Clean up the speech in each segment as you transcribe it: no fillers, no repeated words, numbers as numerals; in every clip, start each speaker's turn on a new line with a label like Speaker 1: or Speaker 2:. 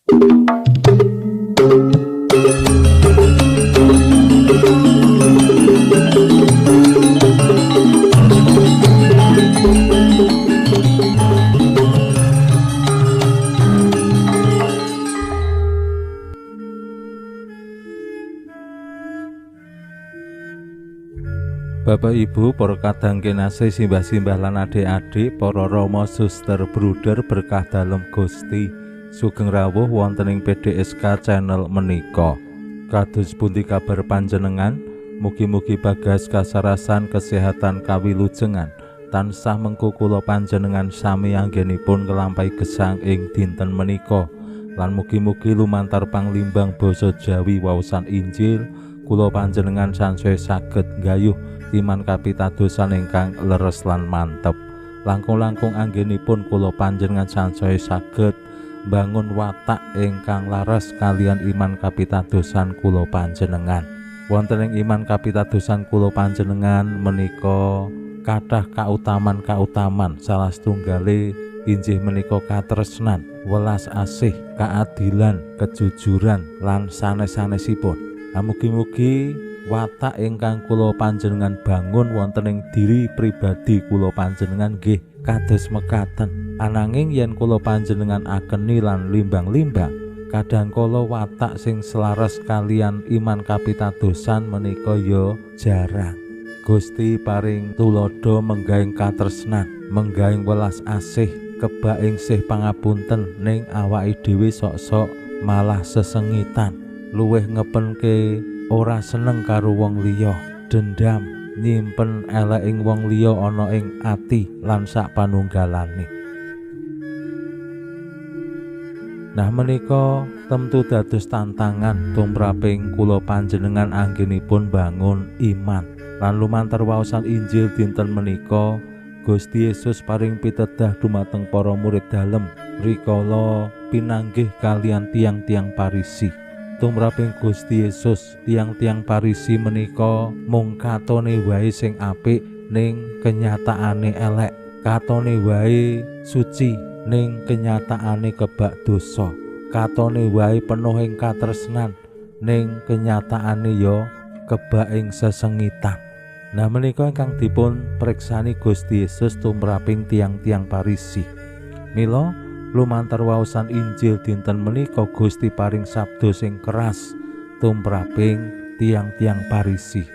Speaker 1: Bapak Ibu, para kadang kinasih, simbah-simbah lan adik-adik, para rama, suster, bruder berkah dalem Gusti, sugeng rawuh wonten ing PDSK channel menika. Kados pundi kabar panjenengan? Mugi-mugi bagas kasarasan kesehatan kawilujengan tansah mengku kula panjenengan sami anggenipun nglampahi gesang ing dinten menika. Lan mugi-mugi lumantar panglimbang basa Jawi waosan Injil kula panjenengan sansaya saged nggayuh iman kapitadosan ingkang leres lan mantep. Langkung-langkung anggenipun kula panjenengan sansaya saged bangun watak ingkang laras kalian iman kapitadosan kula panjenengan. Wonten ing iman kapitadosan kula panjenengan menika kathah kautaman-kautaman, salah setunggale injih menika katresnan, welas asih, keadilan, kejujuran lan sanes-sanesipun. Mugi-mugi watak ingkang kula panjenengan bangun wonten ing diri pribadi kula panjenengan nggih kados mekaten. Ananging yen kula panjenengan akeni lan limbang-limbang, kadang kala watak sing selaras kalian iman kapitadosan menika ya jarang. Gusti paring tuladha menggaing katresnan, menggaing welas asih, kebak ing sih pangapunten ning awake dhewe sok-sok malah sesengitan, luwih ngepenke ora seneng karo wong liya, dendam, nyimpen elek ing wong liya ana ing ati lan sak panunggalane. Nah menika tentu dados tantangan tumraping kula panjenengan anggenipun bangun iman. Lan lumantar waosan Injil dinten menika Gusti Yesus paring pitedah dumateng para murid dalem rikala pinanggih kalian tiang-tiang Parisi. Tumraping Gusti Yesus, tiang-tiang Parisi menika mung katone wae sing apik ning kenyataane elek, katone wae suci ning kenyataane kebak dosa, katone wae penuh ing katresnan ning kenyataane ya kebak ing sesengitan. Nah menika ingkang dipun preksani Gusti Yesus tumraping tiang-tiang Parisi. Mila lumantar waosan Injil dinten menika Gusti paring sabda sing keras tumraping tiang-tiang Parisi.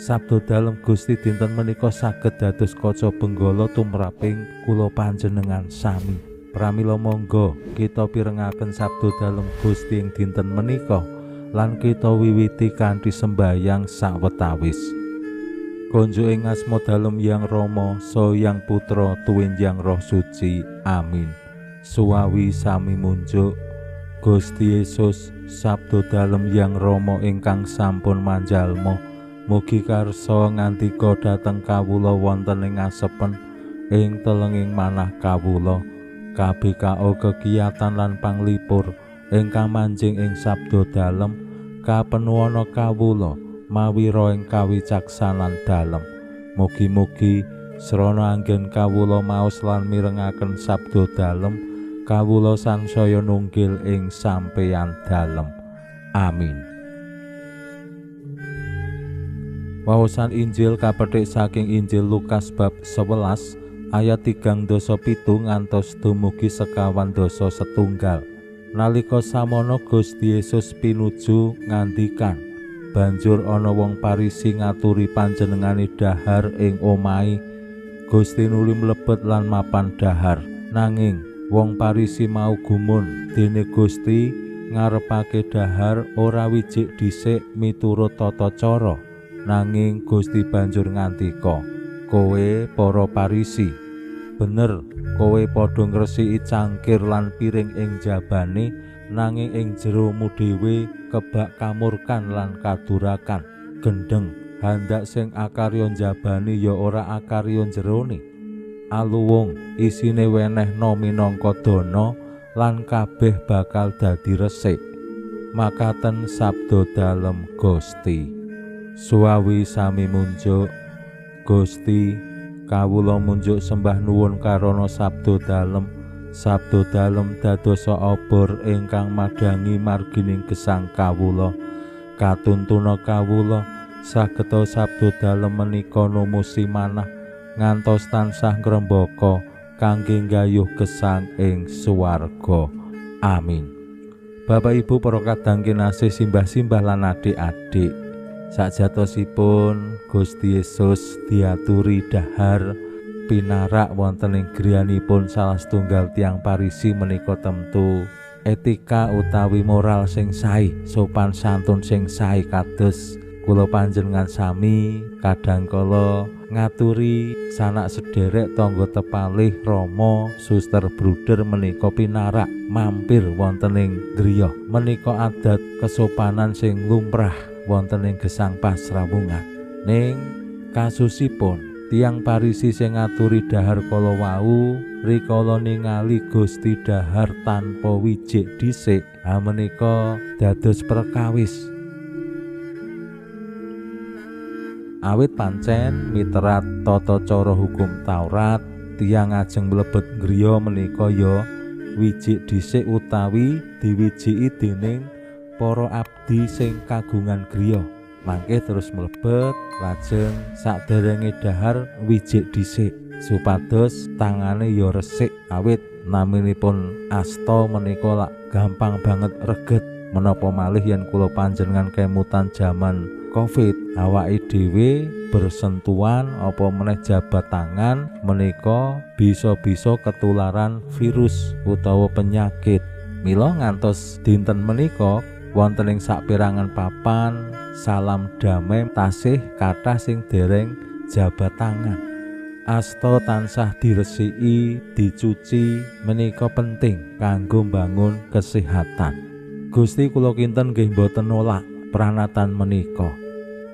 Speaker 1: Sabda dalem Gusti dinten menika saged dados kaca benggala tumraping kula panjenengan sami. Pramila monggo kita pirengaken sabda dalem Gusti ing dinten menika lan kita wiwiti kanthi sembayang sawetawis. Konjuk ing asma dalem Yang Rama, Saha Yang Putra, tuwin Yang Roh Suci. Amin. Suwawi sami munjuk Gusti Yesus, sabda dalem Yang Rama ingkang sampun manjalma, mugi karsa ngandika dhateng kawula wonten ing asepen ing telenging manah kawula. KBKO kekiyatan lan panglipur ingkang manjing ing sabda dalem kapenuwana kawula mawira ing kawicaksanan dalem. Mugi-mugi srana anggen kawula maos lan mirengaken sabda dalem, kawula sansaya nunggil ing sampeyan dalem. Amin. Waosan Injil kapethik saking Injil Lukas bab 11 ayat 37 ngantos dumugi 41. Nalika samono Gusti Yesus pinuju ngandikan, banjur ana wong Parisi ngaturi panjenengane dahar ing omahe. Gusti nuli mlebet lan mapan dahar. Nanging wong Parisi mau gumun dene Gusti ngarepake dahar ora wijik dhisik miturut tata cara. Nanging Gusti banjur ngandika, kowe para Parisi, bener kowe padha ngresiki cangkir lan piring ing jabane, nanging ing jeromu dhewe kebak kamurkan lan kadurakan. Gendeng handak sing akarya njabane ya ora akarya jerone. Aluwung isine wenehna minangka dana lan kabeh bakal dadi resik. Makaten sabda dalem Gusti. Suwawi sami munjuk Gusti, kawula munjuk sembah nuwun karana sabda dalem Sabda dalem dadosa obor ingkang madhangi margining gesang kawula. Katuntuna kawula sageta sabda dalem menika numusi manah ngantos tansah ngrembaka kangge nggayuh gesang ing swarga. Amin. Bapak Ibu para kadang kinasih, simbah-simbah lan adik-adik, sajatosipun Gusti Yesus diaturi dahar pinarak wonten ing griyanipun salah setunggal tiyang Parisi menika temtu etika utawi moral sing sae, sopan santun sing sae kados kula panjenengan sami kadang kala ngaturi sanak sederek tangga tepalih, rama, suster, bruder menika pinarak mampir wonten ing griya. Menika adat kesopanan sing lumrah wonten ing gesang pasrawungan. Ning kasusipun tiyang Parisi sing ngaturi dahar kala wau rikala ningali Gusti dahar tanpa wijik dhisik, ha menika dados perkawis. Awit pancen miterat tata cara hukum Taurat, tiyang ajeng mlebet griya menika ya wijik dhisik utawi diwijiki dening para abdi sing kagungan griya. Mangke terus mlebet lajeng saderenge dahar wijik dhisik supados tangane ya resik, awit naminipun asta menika lak gampang banget reget. Menapa malih yen kula panjenengan kemutan jaman Covid, awake dhewe bersentuhan apa meneh jabat tangan menika bisa-bisa ketularan virus utawa penyakit. Mila ngantos dinten menika wonten ing saperangan papan salam damai tasih kathah sing dereng jabat tangan. Asta tansah diresiki, dicuci menika penting kanggo mbangun kesehatan. Gusti kula kinten nggih mboten nolak pranatan menika.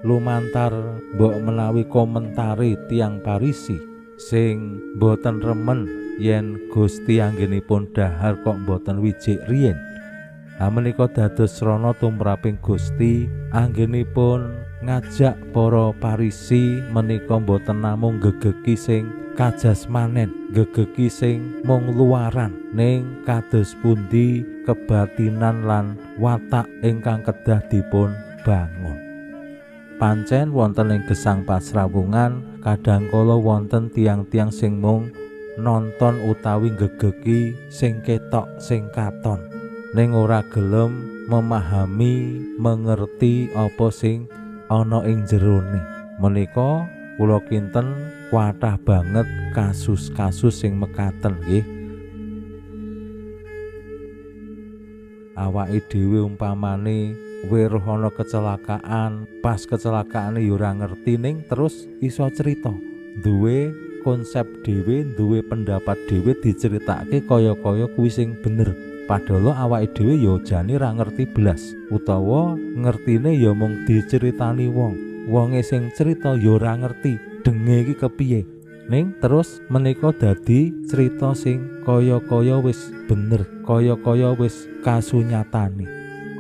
Speaker 1: Lumantar mbok menawi komentari tiyang Parisi sing mboten remen yen Gusti anggenipun dahar kok mboten wijik riyin. Ha menika dados srana tumraping Gusti anggenipun ngajak para Parisi menika mboten namung gegeki sing kajasmanen, gegeki sing mung luaran, ning kados pundi kebatinan lan watak ingkang kedah dipun bangun. Pancen wonten ing gesang pasrawungan kadhangkala wonten tiang-tiang sing mung nonton utawi gegeki sing ketok sing katon, ning ora gelem memahami, mengerti apa sing ana ing jerone. Menika kula kinten kathah banget kasus-kasus sing mekaten nggih. Awake dhewe umpamane weruh ana kecelakaan, pas kecelakaane ya ora ngerti ning terus iso cerita, duwe konsep dhewe, duwe pendapat dhewe, diceritake kaya-kaya kuwi sing bener. Padahal awake dhewe ya jane ra ngerti blas, utawa ngertine ya mung diceritani wong. Wonge sing cerita ya ora ngerti denge iki kepiye. Ning terus menika dadi cerita sing kaya-kaya wis bener, kaya-kaya wis kasunyatane.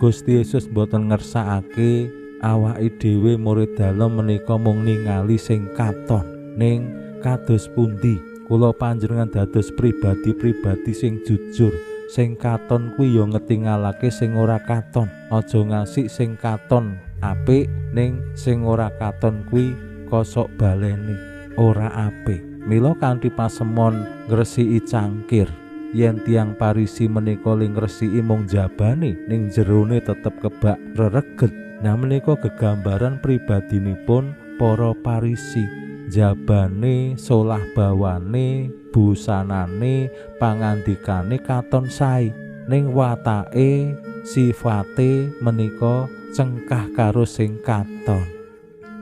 Speaker 1: Gusti Yesus mboten ngersakake awake dhewe murid dalem menika mung ningali sing katon, ning kados pundi kula panjenengan dados pribadi-pribadi sing jujur. Sing katon kuwi ya ngetingalake sing ora katon. Aja ngasik sing katon apik, ning sing ora katon kuwi kosok balene ora apik. Mila kanthi pasemon ngresiki cangkir, yen tiyang Parisi menika ling ngresiki mung jabane, ning jerone tetep kebak rereget. Nah menika gegambaran pribadinipun para Parisi. Jabane, solah bawane, busanane, pangandikane katon sae, ning watake, sifate menika cengkah karo sing katon.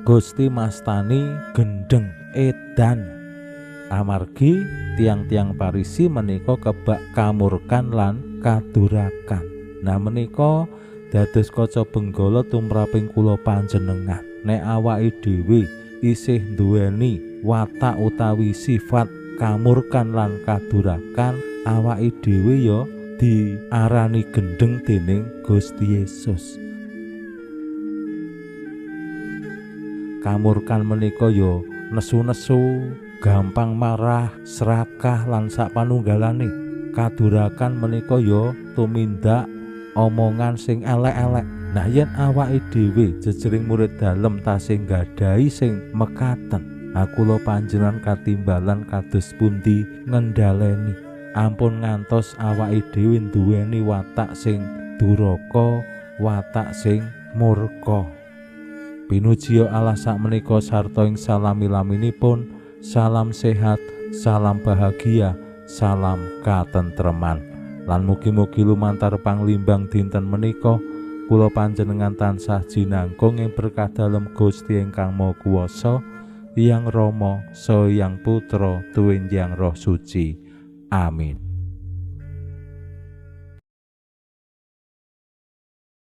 Speaker 1: Gusti mastani gendeng edan amargi tiang-tiang Parisi menika kebak kamurkan lan kadurakan. Nah menika dados kaca benggala tumraping kula panjenengan. Nek awake dhewe isih duweni watak utawi sifat kamurkan lan kadurakan, awake dhewe ya diarani gendeng dening Gusti Yesus. Kamurkan menika ya nesu-nesu, gampang marah, serakah lan sak panunggalane. Kadurakan menika ya tumindak omongan sing elek-elek. Nah, yen awake dhewe jejering murid dalem tasih nggadahi sing mekaten, kula panjenengan katimbalan kados pundi ngendhaleni. Ampun ngantos awake dhewe nduweni watak sing duraka, watak sing murka. Pinujiya Allah sakmenika sarta ing salami-laminipun, salam sehat, salam bahagia, salam katentreman. Lan mugi-mugi lumantar panglimbang dinten menika kula panjenengan tansah jinangkung ing berkah dalem Gusti ingkang Maha Kuwasa, Hyang Rama, Saha Hyang Putra, tuwin Hyang Roh Suci. Amin.